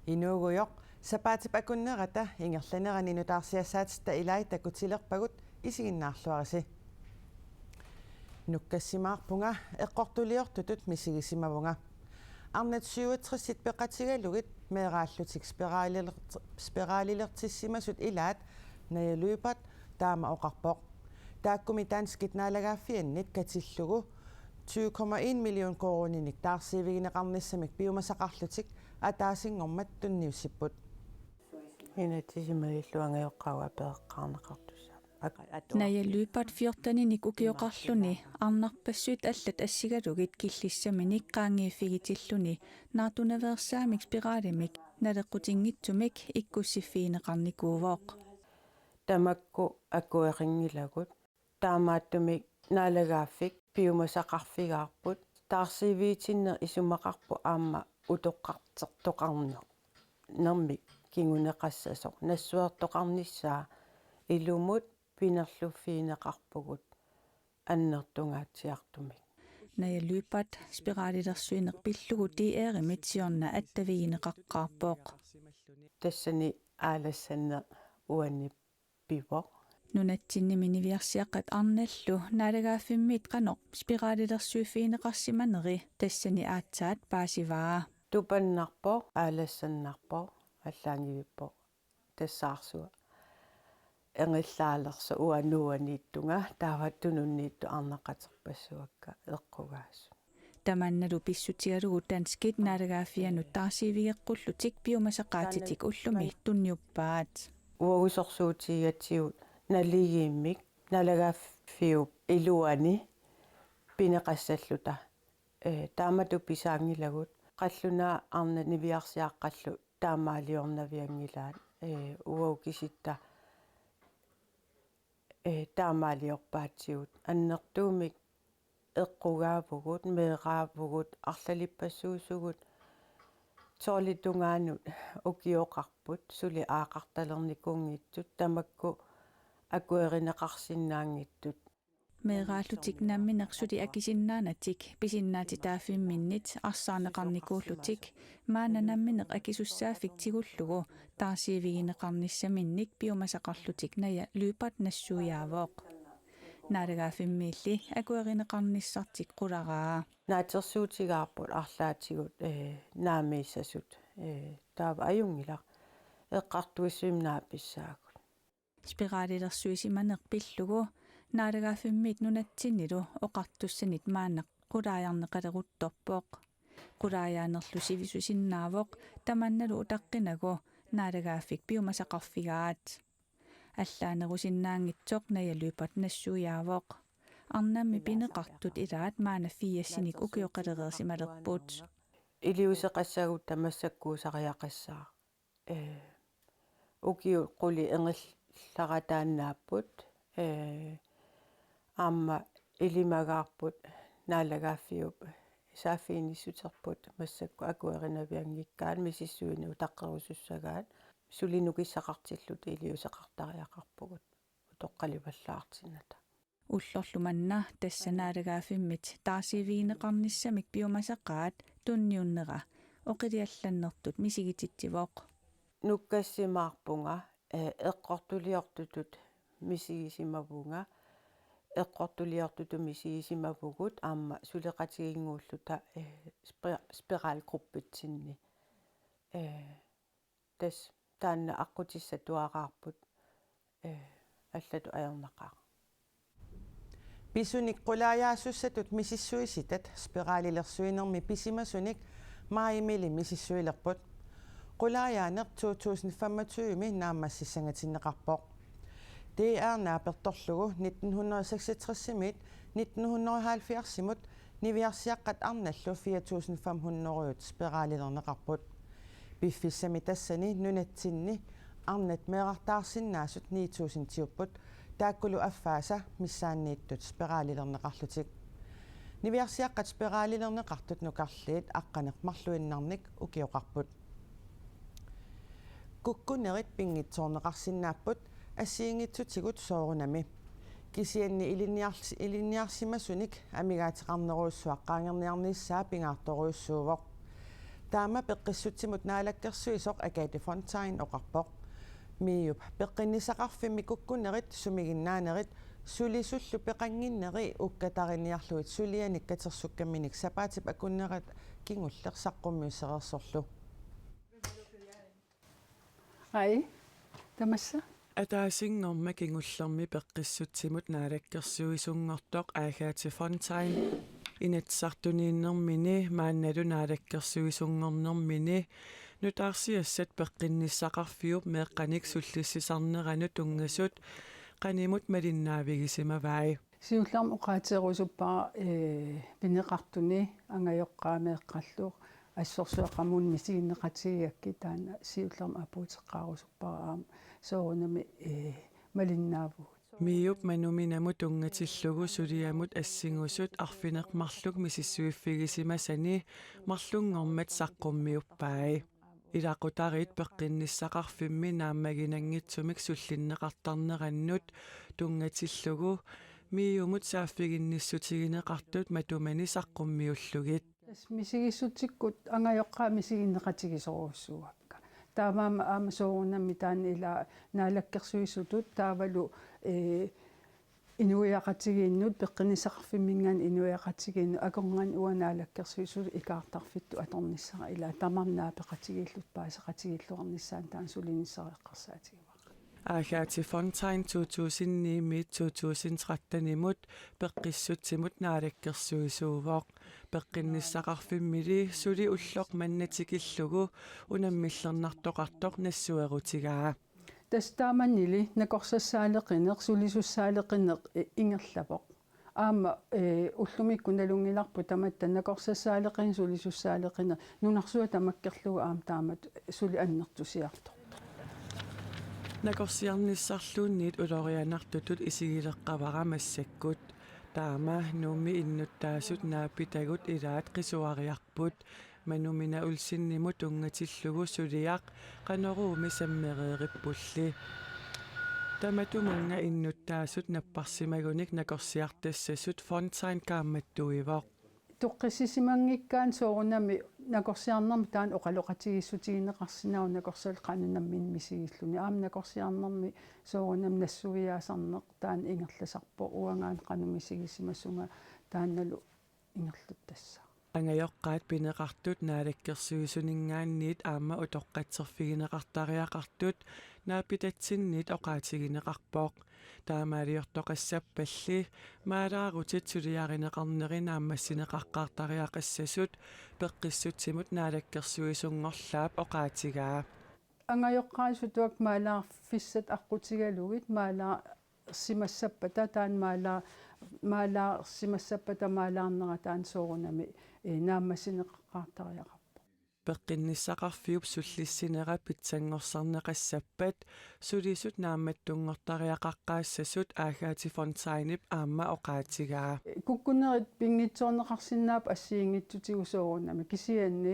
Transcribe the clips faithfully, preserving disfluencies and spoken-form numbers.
Inuugujoq, sapaatip akunnerata ingerlanerani nutaarsiassaatitta ilai takutilerpagut, isiginnaarluarisi. Nukkassimaarpunga, eqqortuliortutut misigisimavunga. Arnat syvogtresit peqatigalugit meeraallutik spiraaliler-, spiraalilertissimasut ilaat Naja Lyberth taama oqarpoq. Taakkumi danskit naalagaaffiannit katillugu tyve komma en million koruuninik taarsiivigineqarnissamik piumasaqarlutik ataasinngormat tunniussipput. Inatsisimalillu angajoqqaavut apereqqaarneqartussaapput. Ak-, at-, Naja Lyberth fjorteninik ukioqarluni arnarpassuit allat assigalugit killissaminik qaangiiffigitilluni naartunaveersaamik spiraalimik naleqqutinngitsumik ikkussiffigineqarnikuuvoq. Tamakku akuerinngilagut. Taamaattumik naalagaaffik piumasaqarfigaarput, taarsiivigitinneq isumaqarpoq aamma utoqqartertoqarnermik kinguneqassasoq, nassuertoqarnissaa ilumut pinerluffigineqarpugut annertungaatsiartumik. Naja Lyberth spiraalilersuineq pillugu D R-imit siorna attavigineqaqqaarpoq. Tassani aalassanneq uani pivoq. Nunatsinnimi niviarsiaqqat arnallu naalagaaffimmiit qanoq spiraalilersuiffigineqarsimaneri tassani aatsaat paasivaa. Tupannarpoq, aalassannarpoq, allaanngivippoq tassaarsua. Engillaalersoq uanga nuuaniittunga, taava tununniittut arnaqaterpassuakka eqqugaasut. Tamannalu pissutigalugu danskit naalagaaffiannut taarsiivigeqqullutik piumasaqaatitik ullumi tunniuppaat. Uagut sorsuutigigatsigu naligiimmik naalagaaffiup iluani pineqassalluta. Ee, taamatut pisaanngilagut. Qallunaat arnat niviarsiaqqallu taamaaliornavianngilaat. Ee, uagut kisitta, ee, taamaaliorpaatsigut. Annertuumik eqqugaavugut, meeraavugut, arlalippassuusugut, tolvip tungaanut ukioqarput, suli aaqartalernikuunngitsut, tamakku akuerineqarsinnaanngitsut. Meeraallutik nammineq suli akisinnaanatik pisinnaatitaaffimminnit arsaarneqarnikuullutik maanna nammineq akisussaaffik tigullugu taarsiivigineqarnissaminnik piumasaqarlutik Naja Lyberth nassuiaavoq. Naalagaaffimmiilli akuerineqarnissartik qularaa. Naatsorsuutigaarput arlaatigut, ee, naamiissasut, ee, taava ajunngilaq, eqqartuissuimmik naapissaagut. Spiraalilersuisimaneq pillugu naalagaaffimmiit nunatsinnilu oqartussanit maanna qulaajarneqaleruttorpoq. Qulaajaanerlu sivisusinnaavoq, tamannalu utaqqinagu naalagaaffik piumasaqarfigaat. Allaanerusinnaanngitsoq Naja Lyberth nassuiaavoq. Arnammi pineqartut ilaat maanna firsinik ukioqalereersimalerput. Iliuuseqassagutta massakkuusariaqassaaq. Ee, ukiut qulit engillarataannaapput, ee, aamma ilimagaarput naalagaaffiup saaffiginnissuterput massakkut akuerinavianngikkaat misissuineq utaqqerusussagaat, suli nukissaqartilluta iliuuseqartariaqarpugut utoqqalivallaartinnata. Ullorlu manna tassa naalagaaffimmit taarsiivigineqarnissamik piumasaqaat tunniunnera oqiliallannertut misigititsivoq. Nukkassimaarpunga, ee, eqqortuliortutut misigisimavunga, eqqortuliortutut misigisimavugut aamma suleqatiginnguulluta, ee, spi-, spiraalgruppitsinni. Ee, Tassa taanna aqqutissatuaraarput, ee, allatut ajornaqaaq. Pisunik qulaajaasussatut misissuisitat spiraalilersuinermi pisimasunik maajimili misissuilerput. Qulaajaaneq to tusind femogtyve-mi naammassissangatinneqarpoq. D R naapertorlugu nitten hundrede seksogtres-imiit nitten hundrede halvfjerds-imut niviarsiaqqat arnallu fire tusind fem hundrede spiraalilerneqarput. Piffissami tassani nunatsinni arnat meerartaarsinnaasut ni tusindiupput, taakkulu affaasa missaanniittut spiraalilerneqarlutik. Niviarsiaqqat spiraalilerneqartut nukarliit aqqaneq-marluinnarnik ukioqarput. Kukkunerit pinngitsoorneqarsinnaapput assigiinngitsutigut soorunami. Kisianni ilinniars-, ilinniarsimasunik amigaateqarnerujussuaq qaangerniarnissaa pingaartorujussuuvoq. Taama peqqissutsimut naalakkersuisoq Agathe Fontain oqarpoq. MIO-p peqqinnissaqarfimmi kukkunerit sumiginnaanerit sulisullu peqannginneri ukkatariniarlugit sulianik katersukkaminik sapaatip akunnera kingulleq saqqummiussereersorlu. Ai, tamassa. Ataasinngormat kingullermi peqqissutsimut naalakkersuisunngortoq Agathe Fontain Inatsisartuniinnermini maannalu naalakkersuisunngornermini nutaarsiassat peqqinnissaqarfiup meeqqanik sullissisarneranut tunngasut qanimut malinnaavigisimavai. Siullermik oqaatigeriusuppara, ee, pineqartuni angajoqqaat meeqqallu assorsuaq qamuuna misiginneqatigigakkit, taanna siullermik apuuteqqaarusuppara aamma soorunami, ee, malinnaavugut. MIO-p Manuminamut tunngatillugu suliamut assingusut arfineq-marluk misissuiffigisimasani marlunngormat saqqummiuppai. Ilaqutariit peqqinnissaqarfimmi naammaginanngitsumik sullinneqartarnerannut tunngatillugu MIO-mut saaffiginnissutigineqartut matumani saqqummiullugit. Tassa misigissutsikkut angajoqqaat misiginneqatigisorujussuuakka. Taamaammat aamma soorunami taanna ila naalakkersuisutut taavalu, ee, inuiaqatigiinnut, peqqinnissaqarfimminngaanniit inuiaqatigiinnut akornanni uanga naalakkersuisutut ikaartarfittut atornissara, ila tamarmik naapeqatigiillutik paaseqatigiilluarnissaannut taanna sulinissara eqqarsaatigivara. Agathe Fontain to tusind ni-miit to tusind tretten-imut peqqissutsimut naalakkersuisuuvoq. Peqqinnissaqarfimmili suli ulloq manna tikillugu unammillernartoqartoq nassuerutigaa. Tassa taamannili nakorsassaaleqineq, sulisussaaleqineq, ee, ingerlavoq. Aamma, ee, ullumikkut nalunngilarput tamatta nakorsassaaleqineq, sulisussaaleqineq, nunarsuaq tamakkerlugu aamma taamatut suli annertusiartortoq. Nakorsiarnissarluunniit ulorianartutut isigileqqavara massakkut. Taama Nuummi innuttaasut naapitagut ilaat qisuariarput. Manumina Olsenimut tunngatillugu suliaq Qanoruumi sammereerippulli. Tamatumunnga innuttaasut napparsimagunik nakorsiartassasut Fontain kaammattuivoq. Toqqissisimanngikkaanni soorunami nakorsiarnermi taanna oqaloqatigiissutigineqarsinnaavoq nakorsallu qanoq nammineq misigilluni. Aamma nakorsiarnermi soorunami nassuiaasarneq taanna ingerlasarpoq, uangaana qanoq misigisimasunga taannalu ingerlattassaaq. Angajoqqaat pineqartut naalakkersuisuninngaanniit aamma utoqqatserfigineqartariaqartut naapitatsinniit oqaatigineqarpoq. Taamaaliortoqassappalli maalaarutit suliarineqarneri naammassineqaqqaartariaqassasut peqqissutsimut naalakkersuisunngorlaap oqaatigaa. Angajoqqaasutut maalaarfissat aqqutigalugit maalaa- simassappata taanna maalaa-, maalaarsimassappata maalaarnera taanna soorunami, ee, naammassineqaqqaartariaqarpoq. Peqqinnissaqarfiup sullissinera pitsanngorsarneqassappat sulisut naammattunngortariaqaqqaassasut Agathe Fontainip aamma oqaatigaa. Kukkunerit pinngitsoorneqarsinnaapput assigiinngitsutigut soorunami, kisianni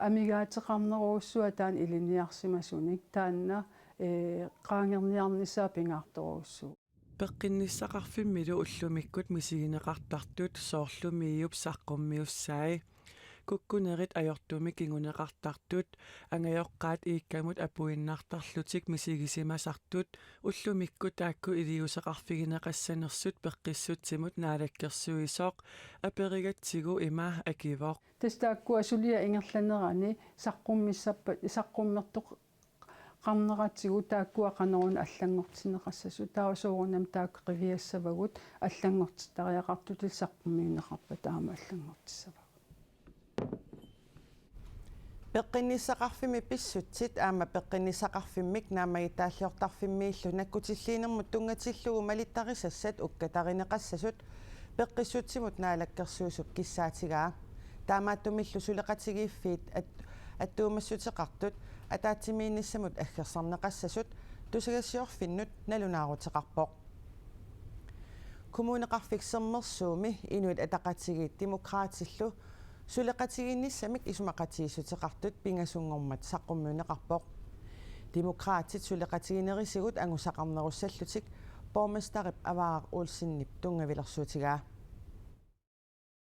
amigaateqarnerujussuaq taanna ilinniarsimasunik, taanna, ee, qaangerniarnissaa pingaartorujussuuvoq. Peqqinnissaqarfimmilu ullumikkut misigineqartartut soorlu MIO-p saqqummiussai, kukkunerit ajortumik kinguneqartartut, angajoqqaat iikkamut apuinnartarlutik misigisimasartut, ullumikkut taakku iliuuseqarfigineqassanersut peqqissutsimut naalakkersuisoq aperigatsigu ima akivoq. Tassa taakkua suliaq ingerlanerani saqqummissappat, saqqummertoq- qarneratigut taakkua qanoruna allanngortinneqassasut, taava soorunami taakku qiviassavagut allanngortittariaqartutillu saqqummiunneqarpata aamma allanngortissavagut. Peqqinnissaqarfimmi pissutsit aamma peqqinnissaqarfimmik naammagittaalliortarfimmiillu nakkutilliinermut tunngatillugu malittarisassat ukkatarineqassasut peqqissutsimut naalakkersuisup kissaatigaa. Taamaattumillu suleqatigiiffiit at-, attuumassuteqartut ataatsimiinnissamut aggersarneqassasut tusagassiorfinnut nalunaaruteqarpoq. Kommuneqarfik Sermersuumi Inuit Ataqatigiit Demokraatillu suleqatigiinnissamik isumaqatigiissuteqartut pingasunngormat saqqummiunneqarpoq. Demokraatit suleqatiginerisigut angusaqarnerussallutik borgmesterip Avaaraq Olsenip tunngavilersuutigaa.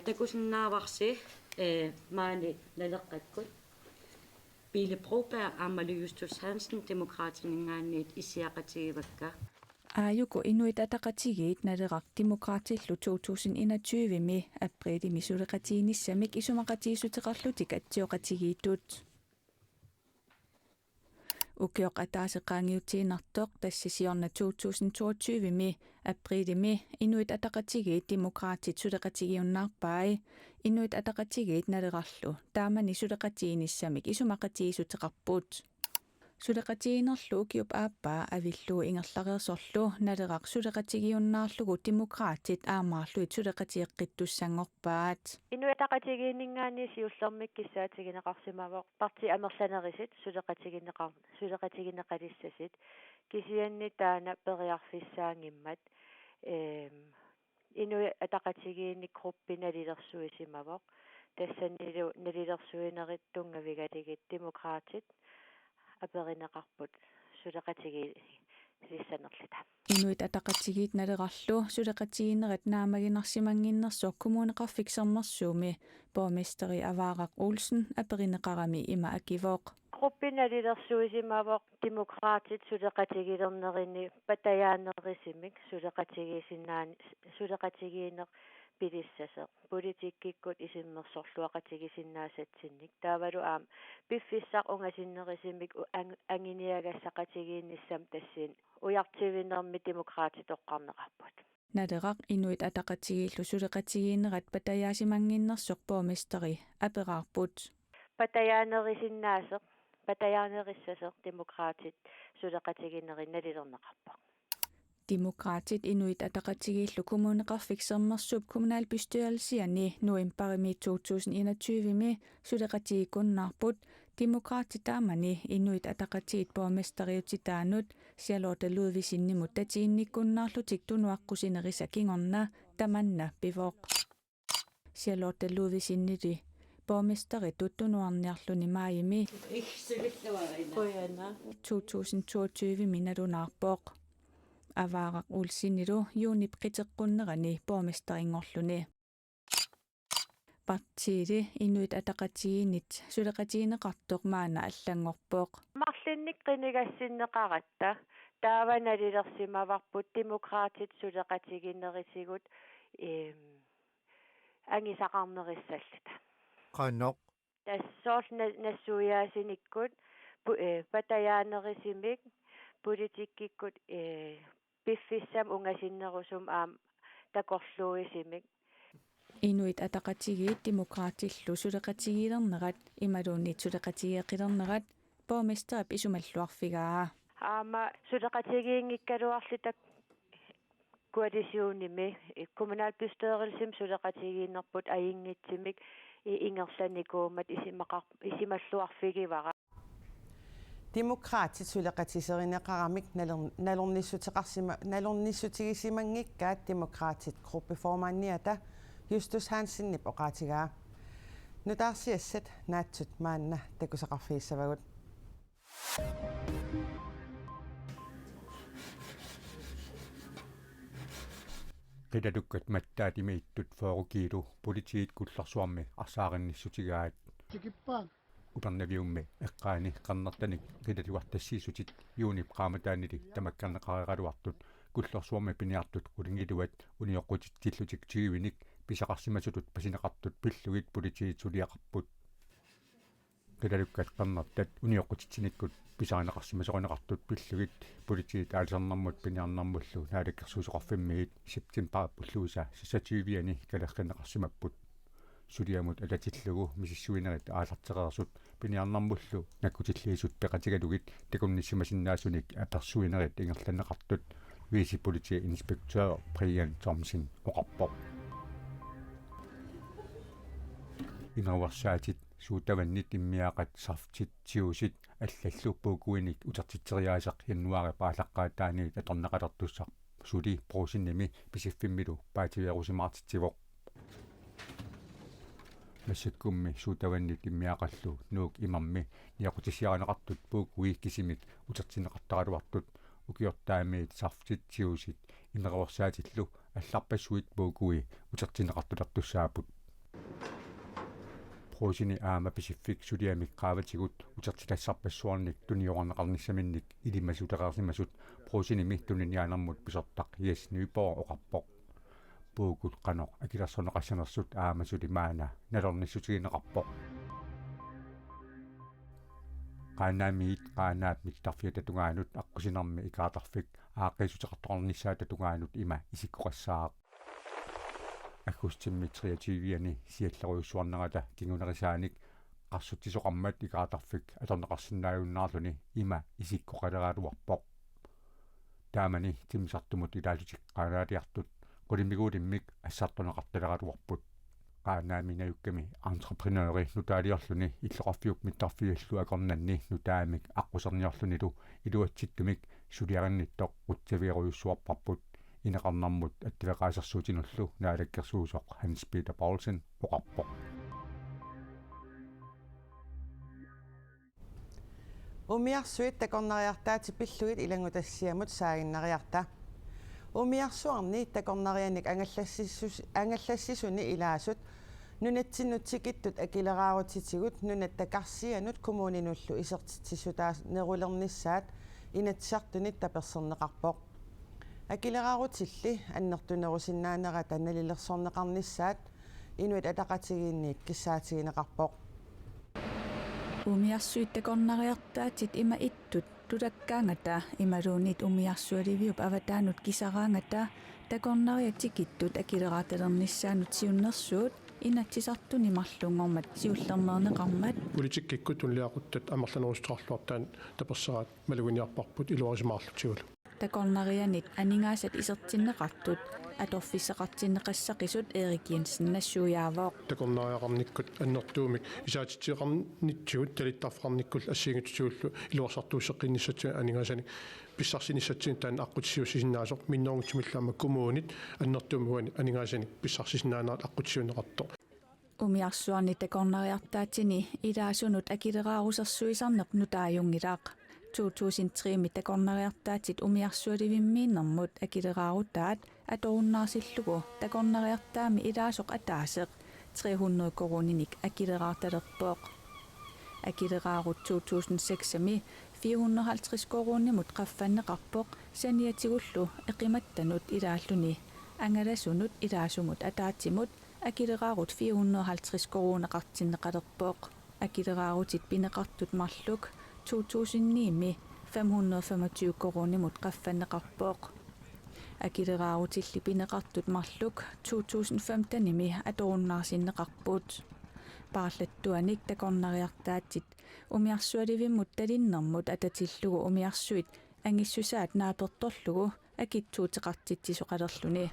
Takusinnaavarsi, ee, maani Naleqqakkut. Ole Broberg aammalu Justus Hansen Demokraatininngaanniit issiaqatigivakka. Aajuku Inuit Ataqatigiit Naleraq Demokraatillu to tusind enogtyve-mi apriilimi suleqatigiinnissamik isumaqatigiissuteqarlutik atsioqatigiittut. Ukioq ataaseq qaangiutiinnartoq, tassa siorna to tusind toogtyve-mi apriilimi Inuit Ataqatigiit Demokraatit suleqatigiunnaarpai. Inuit Ataqatigiit Nalerarlu taamani suleqatigiinnissamik isumaqatigiissuteqarput. Suleqatigiinnerlu ukiup aappaa avillugu ingerlareersorlu Naleraq suleqatigiunnaarlugu Demokraatit aammaarlugit suleqatigeqqittussanngorpaat. Inuit Ataqatigiinninngaanniit siullermik kissaatigineqarsimavoq partiit amerlanerisut suleqatigineqar-, suleqatigineqalissasut, kisianni taanna periarfissaanngimmat, eem, Inuit Ataqatigiinni gruppi nalilersuisimavoq. Tassanilu nalilersuinerit tunngavigalugit Demokraatit aperineqarput suleqatigiilissanerluta. Inuit Ataqatigiit Nalerarlu suleqatigiinnerat naammaginarsimannginnersoq Kommuneqarfik Sermersuumi borgmesteri Avaaraq Olsen aperineqarami ima akivoq. Gruppi nalilersuisimavoq Demokraatit suleqatigilernerini patajaanerisumik suleqatigiissinnaan-, suleqatigiinneq pilissasoq, politikkikkut isummersorluaqatigisinnaasatsinnik. Taavalu aamma piffissaq ungasinnerusumik u-, ang-, anguniagassaqatigiinnissamut tassani ujartuinermi Demokraatit toqqarneqarput. Naleraq Inuit Ataqatigiillu suleqatigiinnerat patajaasimannginnersoq borgmesteri aperaarput. Patajaanerusinnaasoq, patajaanerussasoq Demokraatit suleqatigiinnerini nalilerneqarpoq. Demokraatit Inuit Ataqatigiillu Kommuneqarfik Sermersuup kommunalbestyrelsiani novembarimi to tusind enogtyve-mi suleqatigiikkunnaarput. Demokraatit taamani Inuit Ataqatigiit borgmesteriutitaanut Charlotte Ludvigsenimut tatiginnikkunnaarlutik tunuaqqusinerisa kingorna tamanna pivoq. Charlotte Ludvigsenili borgmesteritut tunuarniarluni maajimi to tusind toogtyve-mi nalunaarpoq. Avaaraq Olsenilu juunip qiteqqunnerani borgmesterinngorluni. Partiili Inuit Ataqatigiinnit suleqatigineqartoq maanna allanngorpoq. Marlunnik qinigassinneqaratta taava nalilersimavarput Demokraatit suleqatiginerusugut, eem, angusaqarnerussalluta. Qanoq? Tassa soorlu na-, nassuiaasunikkut pu-, eh, patajaanerusumik politikkikkut, eh, piffissami ungasinnerusumi aamma takorluuisumik. Inuit Ataqatigiit Demokraatillu suleqatigiilernerat imaluunniit suleqatigeeqilernerat borgmesterip isumalluarfigaa. Aamma suleqatigiinngikkaluarluta koalitionimi, kommunalbestyrelsimi suleqatigiinnerput ajunngitsumik i-, ingerlanikuummat isumaqar-, isumalluarfigivara. Demokraatit suleqatiserineqaramik nalor-, nalornissuteqarsima-, nalornissutigisimanngikkutta Demokraatit gruppeformandiata Justus Hansenip oqaatigaa. Nutaarsiassat naatsut maanna takusaqarfigissavagut. Qilalukkat mattaat imiittut fyrre kilo politiit Kullorsuarmi arsaarinnissutigaat. Tikippaat. Upernaviummi eqqaani qernertanik qilalugartassiissutit juunip qaammataanili tamakkerneqareeraluartut Kullorsuarmi piniartut qulingiluat unioqqutitsillutik tyvenik pisaqarsimasutut pasineqartut pillugit politiit suliaqarput. Qilalukkat qernertat unioqqutitsinikkut pisarineqarsimasoqarneqartut pillugit politiit aalisarnermut piniarnermullu Naalakkersuisoqarfimmiit septembarip ulluisa seksogtyve-ani kalerrinneqarsimapput. Suliamut atatillugu misissuinerit aallartereersut piniarnermullu nakkutilliisut peqatigalugit takunnissimasinnaasunik apersuinerit ingerlanneqartut vicepolitiinspektør Brian Thomsen oqarpoq. Imeruersaatit, sodavandit immiaaqqat, saftit, juicit allallu puukkuinik utertitseriaaseq januaarip aallaqqaataaniit atorneqalertussaq suli Brugsenimi Pisiffimmilu paatsiveerusimaartitsivoq. Massakkummi sodavandit immiaaqqallu Nuuk Imermi nioqqutissiarineqartut puukkui kisimik utertinneqartaraluartut ukiortaamiit saftit, juicit imeruersaatillu allarpassuit puukkui utertinneqartulertussaapput. Brugsenip aamma Pisiffik suliamik qaavatigut utertitassarpassuarnik tuniorarneqarnissaminnik ilimasutereersimasut Brugsenimi tuniniaanermut pisortaq Jes Nyborg oqarpoq. Puukut qanoq akilersorneqassanersut aamma suli maanna nalornissutigineqarpoq. Qaanaamiit Qaanaap mittarfiata tungaanut aqqusinermi ikaartarfik aaqqiissuteqartoqarnissaata tungaanut ima isikkoqassaaq. Aggustimi treogtyve-ani siallerujussuarnerata kingunerisaanik qarsutsisoqarmat ikaartarfik atorneqarsinnaajunnaarluni ima isikkoqaleraluarpoq. Taamani timmisartumut ilaallutik qaanaatiartut qulimiguulimmik assartorneqartaleraluarput. Qaanaami najukkami entreprenøri nutaaliorluni illoqarfiup mittarfiillu akornanni nutaamik aqquserniorlunilu iluatsittumik suliarinnittoq qutsavigerujussuarparput, ineqarnermut attaveqaasersuutinullu naalakkersuisoq Hans Peter Poulsen oqarpoq. Umiarsuit takornariartaatit pillugit ilanngutassiamut saaginnariarta. Umiarsuarni takornarianik angallassisus-, angallassisuni ilaasut nunatsinnut tikittut akileraarutitigut Nunatta Karsianut kommuninullu isertitsissutaanerulernissaat Inatsisartunit taperserneqarpoq. Akileraarutilli annertunerusinnaanerata nalilersorneqarnissaat Inuit Ataqatigiinniit kissaatigineqarpoq. Umiarsuit takornariartaatit ima ittut tulakkaangata imaluunniit umiarsualiviup avataanut kisaraangata takornariat tikittut akileraatalernissaannut siunnersuut Inatsisartuni marlunngormat siullermeerneqarmat. Politikkikkut tunuliaquttat amerlanerussuteqarluartaat taperseraat maluginiarparput iluarisimaarlutigulu. Takornarianit aningaasat isertinneqartut atorfissaqartinneqassaqisut Erik Jensen nassuiaavoq. Takornariaqarnikkut annertuumik isaatitsiveqarnitsigut talittarfeqarnikkullu assigiinngitsutigullu iluarsartuusseqqinnissatsinnut aningaasanik pissarsinissatsinnik taanna aqqutissiuussisinnaasoq minnerunngitsumillu aamma kommunit annertuumik uani aningaasanik pissarsisinnaanerat aqqutissiuunneqartoq. Umiarsuarni takornariartaatini ilaasunut akileraarusersuisarneq nutaajunngilarput. To tusind tre-mi takornariartaatit umiarsualivimmiinnermut akileraarutaat atorunnaarsillugu takornariartaami ilaasoq ataaseq tre hundrede koruuninik akileraartalerpoq. Akileraarut to tusind seks-imi fire hundrede halvtreds koruunimut qaffanneqarpoq saniatigullu eqimattanut ilaalluni angalasunut ilaasumut ataatsimut akileraarut fire hundrede halvtreds koruuneqartinneqalerpoq. Akileraarutit pineqartut marluk to tusind ni-mi fem hundrede femogtyve koruunimut qaffanneqarpoq. Akileraarutilli pineqartut marluk to tusind femten-imi atorunnaarsinneqarput. Paarlattuanik takornariartaatit umiarsualivimmut talinnermut atatillugu umiarsuit angissusaat naapertorlugu akitsuuteqartitsisoqalerluni.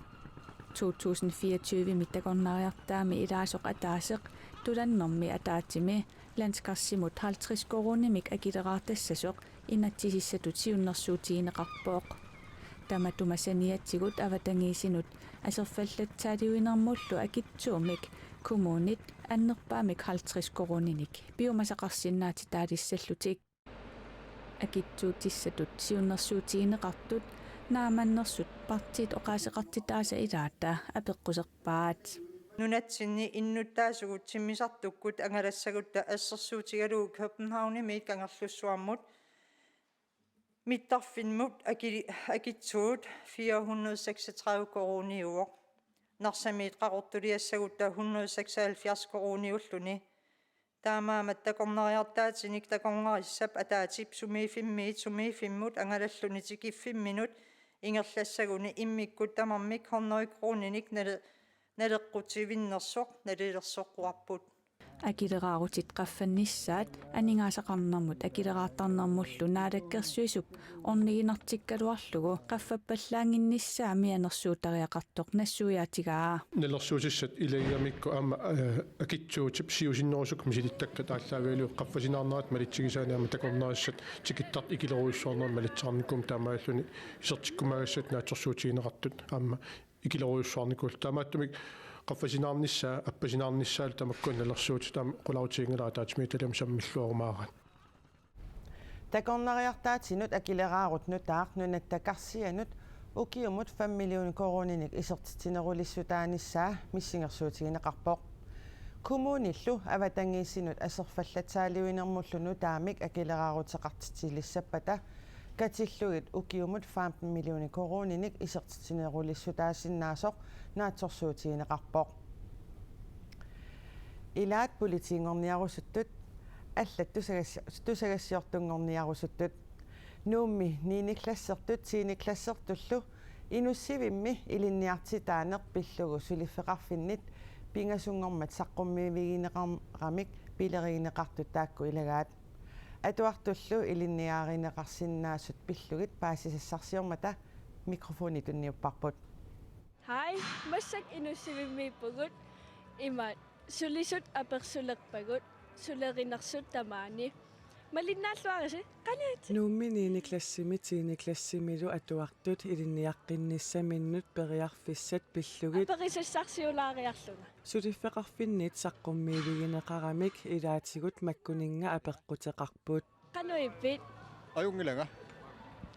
To tusind fireogtyve-mi takornariartaami ilaasoq ataaseq tulannermi ataatsimi Landskarsimut halvtreds koruunimik akileraartassasoq inatsisissatut siunnersuutigineqarpoq. Tamatuma saniatigut avatangiisinut aserfallatsaaliuinermullu akitsuummik kommunit annerpaamik halvtreds koruuninik piumasaqarsinnaatitaalissallutik. Akitsuutissatut siunnersuutigineqartut naamannersut partiit oqaaseqartitaasa ilaata apeqquserpaat. Nunatsinni innuttaasugut timmisartukkut angalassagutta assersuutigalugu Københavnimiit Kangerlussuarmut mittarfimmut aki-, akitsuut fire hundrede seksogtredive koruuniuvoq. Narsamiit qaqortuliassagutta hundrede seksoghalvfjerds koruuniulluni. Taamaammat takornariartaatinik takornarissap ataatip sumiiffimmiit sumiiffimmut angalalluni tikiffimminut ingerlassaguni immikkut tamarmik hundrede koruuninik nale-, naleqqutivinnersoq nalilersoqquarput. Akileraarutit qaffannissaat aningaasaqarnermut akileraartarnermullu naalakkersuisup orniginartikkaluarlugu qaffappallaannginnissaa mianersuutariaqartoq nassuiaatigaa. Nalilersuutissat ilagigamikku aamma, eh, akitsuutip siusinnerusukkut misilittakkat aallaavigalugu qaffasinaarnerat malitsigisaanni aamma takornarissat tikittartut ikilerujussuarnerat malitseqarnikuummata taamaalilluni isertikkumaagassat naatsorsuutigineqartut aamma ikilerujussuarnikuullutik. Taamaattumik qaffasinaarnissaa, appasinaarnissaalu tamakkua nalilersuutit aamma qularutiginngilaat ataatsimiititaliami sammilluarumaaraat. Takornariartaatinut akileraarut nutaaq Nunatta Karsianut ukiumut fem million koruuninik isertitsinerulissutaanissaa missingersuutigineqarpoq. Kommunillu avatangiisinut aserfallatsaaliuinermullu nutaamik akileraaruteqartitsilissappata katillugit ukiumut femten millioner koruuninik isertitsinerulissutaasinnaasoq naatsorsuutigineqarpoq. Ilaat politiinngorniarusuttut, allat tusagassi-, tusagassiortunngorniarusuttut. Nuummi niende klassertut tiende klassertullu Inussivimmi ilinniartitaaneq pillugu suliffeqarfinnit pingasunngormat saqqummiivigineqaramik pilerigineqartut taakku ilagaat. Atuartullu ilinniarineqarsinnaasut pillugit paasisassarsiormata mikrofoni tunniupparput. Hej, massakkut Inussivimmiippugut, ima sulisut apersulerpagut, sulerinersut tamaani. Malinnaalluarisi, qanoq itsi? Nuummi niende klassimi tiende klassimilu atuartut ilinniaqqinnissaminnut periarfissat pillugit aperisassarsiulaariarlunga. Suliffeqarfinnit saqqummiivigineqaramik ilaatigut makkuninnga apeqquteqarput. Qanoq ippit? Ajunngilanga.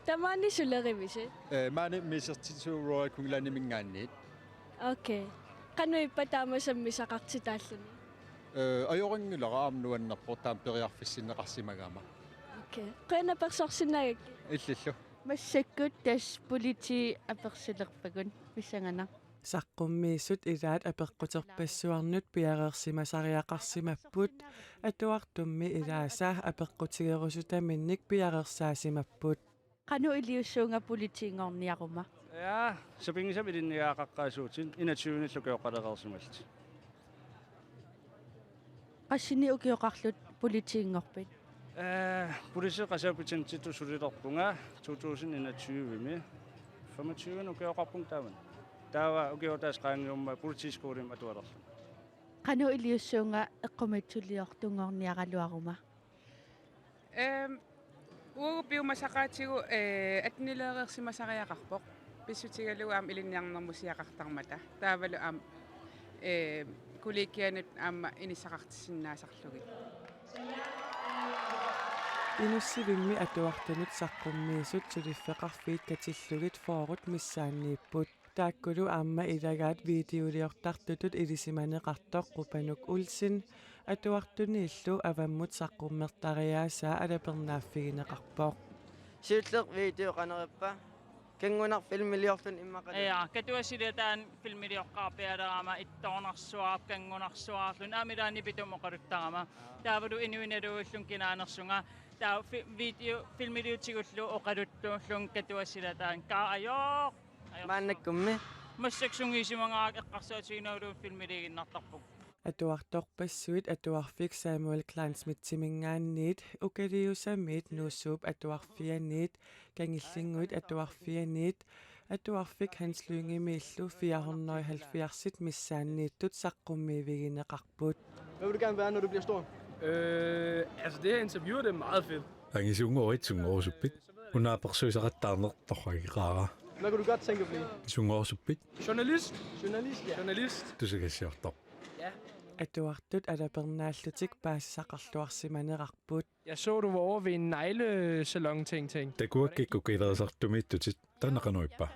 Tamaani sulerivisi? Ee, maani Misertitsisup Royal Greenlandiminngaanniit. Okay. Qanoq ippa taama sammisaqartitaalluni? Ee, ajorinngilara, aamma nuannerpoq taama periarfissinneqarsimagama. Okay. Qujanaq apersorsinnaagakkit. Illillu. Massakkut tassa politiit apersulerpagut, pissanganaq. Saqqummiisut ilaat apeqquterpassuarnut piareersimasariaqarsimapput, atuartummi ilaasa apeqqutigerusutaminnik piareersaasimapput. Qanoq iliussuunga politiinngorniaruma? Ja, sapinngisamik ilinniagaqaqqaasuutit, enogtyvenillu ukioqalereersimallutit. Qassinik ukioqarlutit politiinngorpit? Ee, politiit Qasoq Betjentitut sulilerpunga to tusind enogtyvemi. Femogtyvenik ukioqarpunga taamani. Taava ukioq ataaseq qaangiummat politiskolimi atualerlunga. Qanoq iliussuunga eqqumiitsuliortunngorniaraluaruma? Ehm, uagut piumasaqaatigut, eh, attenileereersimasariaqarpoq. Pissutigalugu aamma ilinniarnermusiaqartarmata. Taavalu aamma, eh, kollegianut aamma inissaqartissinnaasarlugit. Inussivimmi atuartunut saqqummiisut suliffeqarfiit katillugit fyrret missaanniipput. Taakkulu aamma ilagaat videoliortartutut ilisimaneqartoq Qupanuk Olsen, atuartuniillu avammut saqqummertariaasaa alapernaaffigineqarpoq. Siulleq video qanoq ippa? Kanngunaq filmiliorluni immaqalu. Ja, Katuap silataani filmilioqqaarpialerama ittoornarsuaq, kanngunarsuarluni, aamma ilaanni pituma oqaluttarama. Taavalu inuinaluullun kinaanersunga. Taava fi-, video filmiliutigullu oqaluttuullunga Katuap silataani. Kaa ajooq! Maannakkummi. Massakkut sungiusimagaangakku eqqarsaatiginagulu filmiliiginnartarpunga. Atuartorpassuit atuarfik Samuel Kleinschmidtiminngaanniit, Ukaliusamiit Nuussuup Atuarfianiit, Kangillinnguit Atuarfianiit, atuarfik Hans Lyngemiillu fire hundrede og halvfjerds missaanniittut saqqummiivigineqarput. Hvad vil du gerne være, når du bliver stor? Øh, altså, det her interview, det er meget fedt. Angisunngorit sunngorusuppit? Una apersuisaqattaarneq torrageqaara. Hvad kunne du godt tænke dig at blive? Sunngorusuppit? Journalist. Journalist, ja. Journalist. Tusagassiortoq. Ja. Atuartut alapernaallutik paasisaqarluarsimanerarput. Jeg så, du var over ved en neglesalon, ting, ting. Takuakkit kukilerisartumiittutit, taanna qanoq ippa?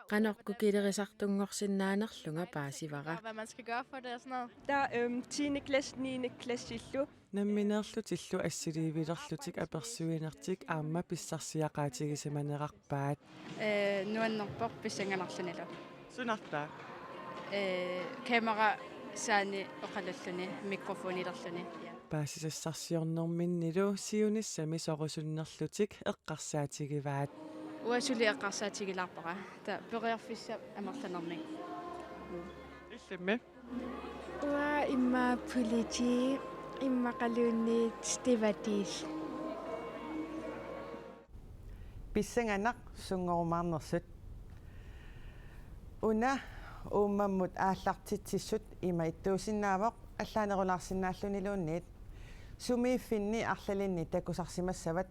Qanoq kukilerisartunngorsinnaanerlunga paasivara. Hvad man skal gøre for det og sådan noget. Der, øhm, tiende klasse, niende klassillu. Nammineerlutillu assiliivilerlutik apersuinertik aamma pissarsiaqaatigisimanerarpaat. Ee, nuannerpoq pissanganarlunilu. Sunartaa? Ee, kamera saani oqalulluni, mikrofonilerluni. Ja. Paasisassarsiornerminnilu siunissami sorusunnerlutik eqqarsaatigivaat. Uanga suli eqqarsaatigilaarpara. Taava periarfissaq amerlanermik. Illimmi? Uanga immaqa politi, immaqaluunniit stivatiis. Pissanganaq sunngorumaarnersut. Una uummammut aallartitsissut ima ittuusinnaavoq allaanerulaarsinnaalluniluunniit. Sumiiffinni arlalinni takusarsimassavat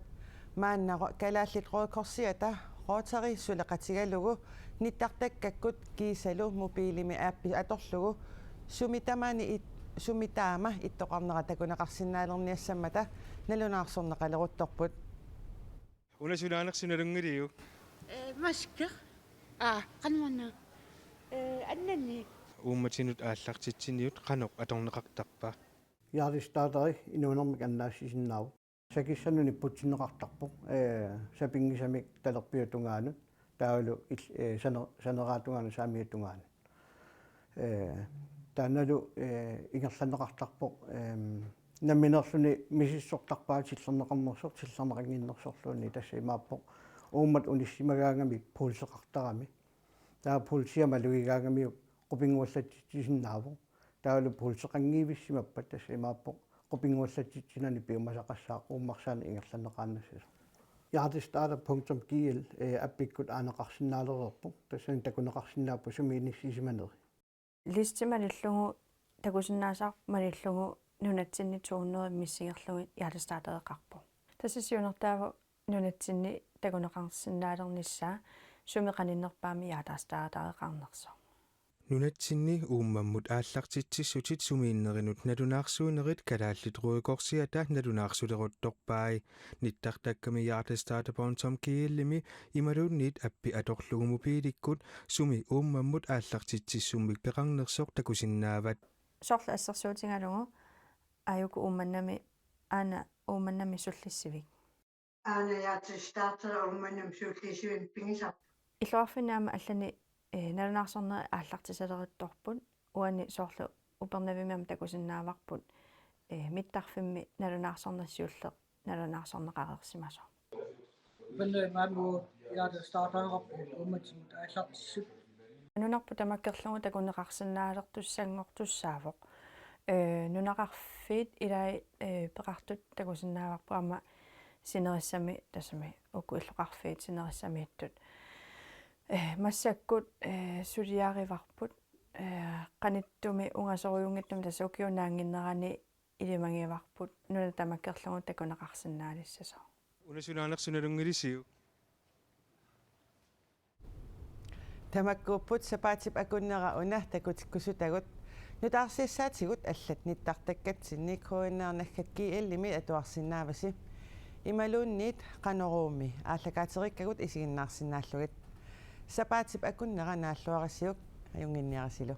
maanna ro-, Kalaallit Røde Korsiata Rotary suleqatigalugu nittartakkakkut kiisalu mobiilimi appi atorlugu sumi tamaani it-, sumi taama ittoqarnera takuneqarsinnaalerniassammata nalunaarsorneqaleruttorput. Una sunaannersunalunngiviuk? Ee, masker. Aa, qanmanna. Ee, annanni. Uummatinut aallartitsiniut qanoq atorneqartarpa? Hjertestarteri inuunermik annaassisinnaavoq. Sakissanut nipputsinneqartarpoq, ee, sapinngisamik talerpiup tungaanut, taavalu il-, ee, saner-, saneraata tungaanut, saamiata tungaanut. Ee, taannalu, ee, ingerlanneqartarpoq, eem, nammineerluni misissortarpaa tillerneqarnersoq, tillerneqannginnersorluunniit, tassa imaappoq uummat unissimagaangamik pulseqartarami. Taava pulsia malugigaangamiuk qupinnguallatsitsisinnaavoq. Taavalu pulseqanngivissimappat, tassa imaappoq qupinnguallatsitsinani piumasaqassaaq uummarsaaneq ingerlanneqaannassasoq. Hjertestarter punktum G L, ee, appikkut aaneqarsinnaalereerpoq. Tassani takuneqarsinnaapput sumi inissisimaneri. Listi malillugu, takusinnaasaq malillugu nunatsinni to hundrede missingerlugit hjertestartereqarpoq. Tassa siunertaavoq nunatsinni takuneqarsinnaalernissaa sumi qaninnerpaamik hjertestartereqarnersoq. Nunatsinni uummammut aallartitsissutit sumiinnerinut nalunaarsuinerit Kalaallit Røde Korsiata nalunaarsuleruttorpai. Nittartakkami hjertestarter punktum G L-imi imaluunniit appi atorlugu mobiilikkut sumi uummammut aallartitsissummik peqarnersoq takusinnaavat. Soorlu assersuutigalugu aajuku Uummannami, aana Uummannami sullissivik. Aana hjertestarteri Uummannami sullissivimmi pigisarput. Illoqarfinni aamma allani, ee, nalunaarsornerit aallartisaleruttorput, uani soorlu Upernavimmi aamma takusinnaavarput, ee, mittarfimmi nalunaarsorneq siulleq nalunaarsorneqareersimasoq. Upernavimmi aamma hjertestartereqarpugut uummammut aallartissut. Nunarput tamakkerlugu takuneqarsinnaalertussanngortussaavoq. Ee, nunaqarfiit ilai, ee, peqartut takusinnaavarput aamma sinerissami, tassami uku illoqarfiit sinerissamiittut. Ee, massakkut, ee, suliarivarput, ee, qanittumi ungasorujunngitsumi, tassa ukiup naannginnerani ilimagivarput nunat tamakkerlugu takuneqarsinnaalissasoq. Una sunaanersoq nalunngilisiuk? Tamakkuupput sapaatip akunnera una takutikkusutagut. Nutaarsiassaatigut allat nittartakkatsinni K N R naggat G L-imi atuarsinnaavasi. Imaluunniit Qanoruumi aallakaaterikkagut isiginnaarsinnaallugit. Sapaatip akunnera naalluarisiuk, ajunnginniarisilu.